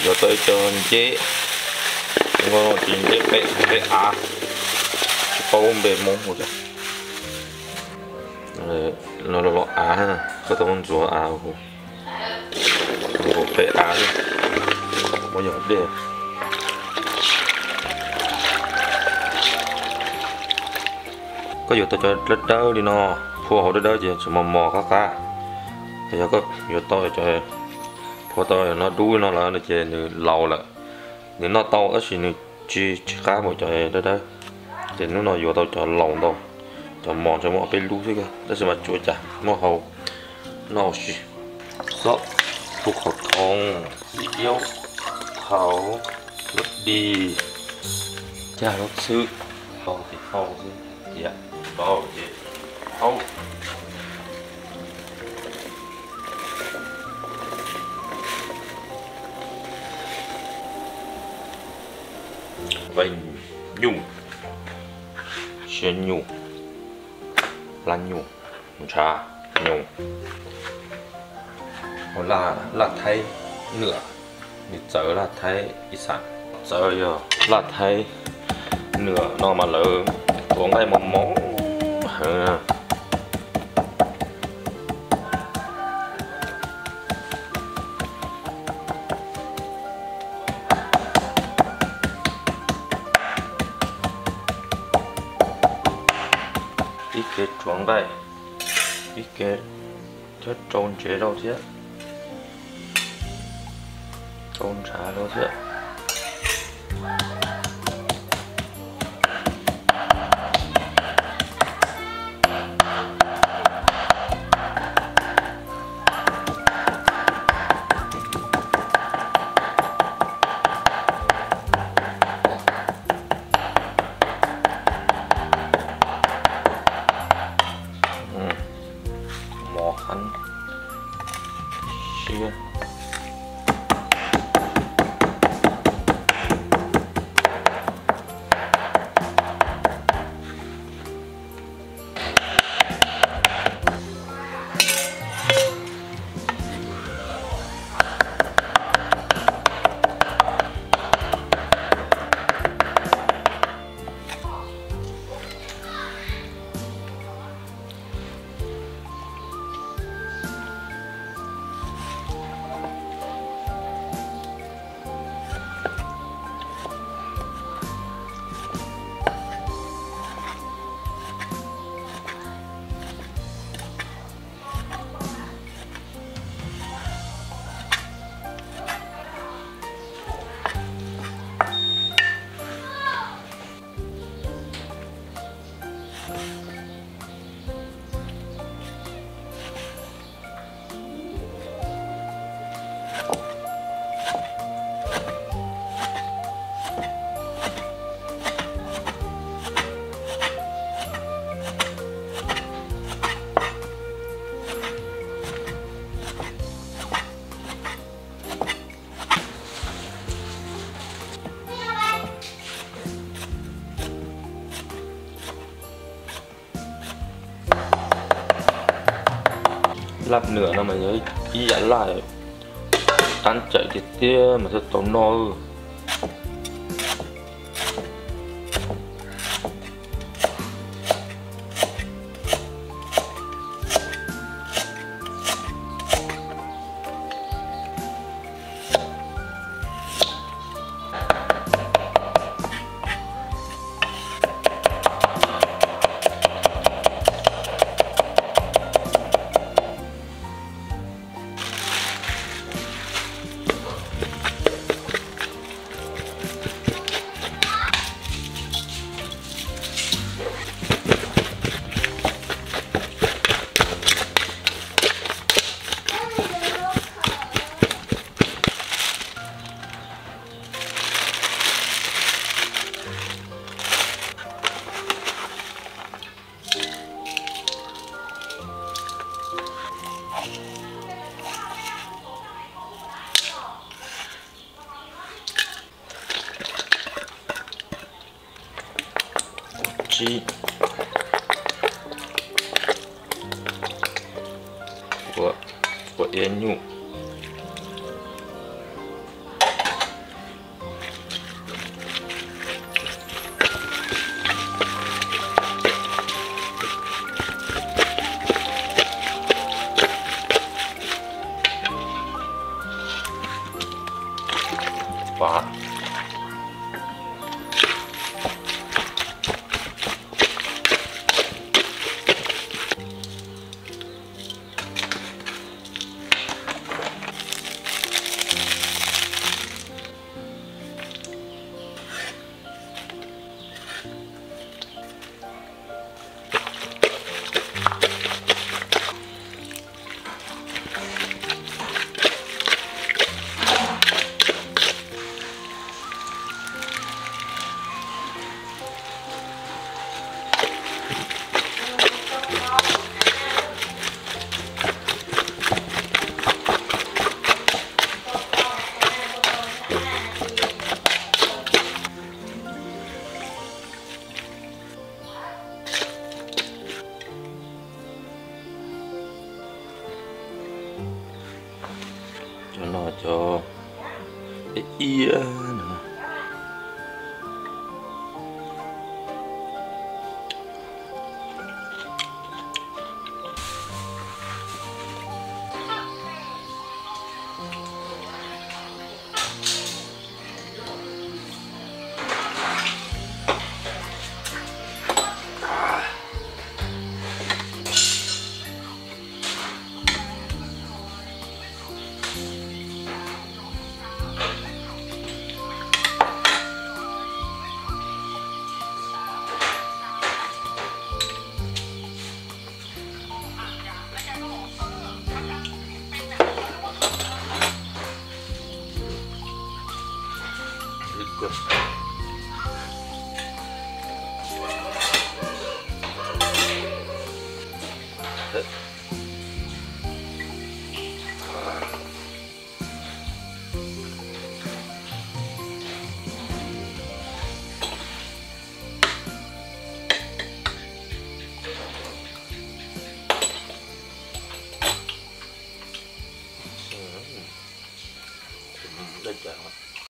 Yuav tau ib co nceb, ces nceb peb, nceb av, tsis paub npe Hmoob ua cas. Los los av, koj tau muab ntxuav av, ntxuav peb av, muab yog dej. Koj yuav tau cov dawb dawb li no, phua hauv dawb dawb ces tsis mos mos qab qab. Yog koj yuav tau cov phua tau no dub no lawm no ces nws laus lawm. Nws noj tau tab sis nws tsis, tsis qab npaum cov dawb dawb. Ces hnub no yuav tau cov laus ntau, cov mos tsuas muaj peb lub xwb, tab sis mas tsuav cas muaj hau noj ua si. Xob, hu qhov thoob, xib iab, thaum, lub dis, cag lub txhwb, hau tis hau xwb, tiav, tau ces hau. Vej nyuj, siab nyuj, laj nyuj, ntshav nyuj. Laj Thaib Nwam, nws txawv Laj Thaib Ixas, txawv yog Laj Thaib Nwam no mas lawv tua nqaij mos mos heev. Ib ke tsuav nqaij, ib ke thiab rau ntsev rau thiab, rau ntshav rau thiab. Mos heev siab. Laj Nwam no mas yog ib yam laj tab cawm tiag tiag mas thiaj tau noj. Ua tsib, ua, ua iab nyuj. Pas. Cov no cov iab no.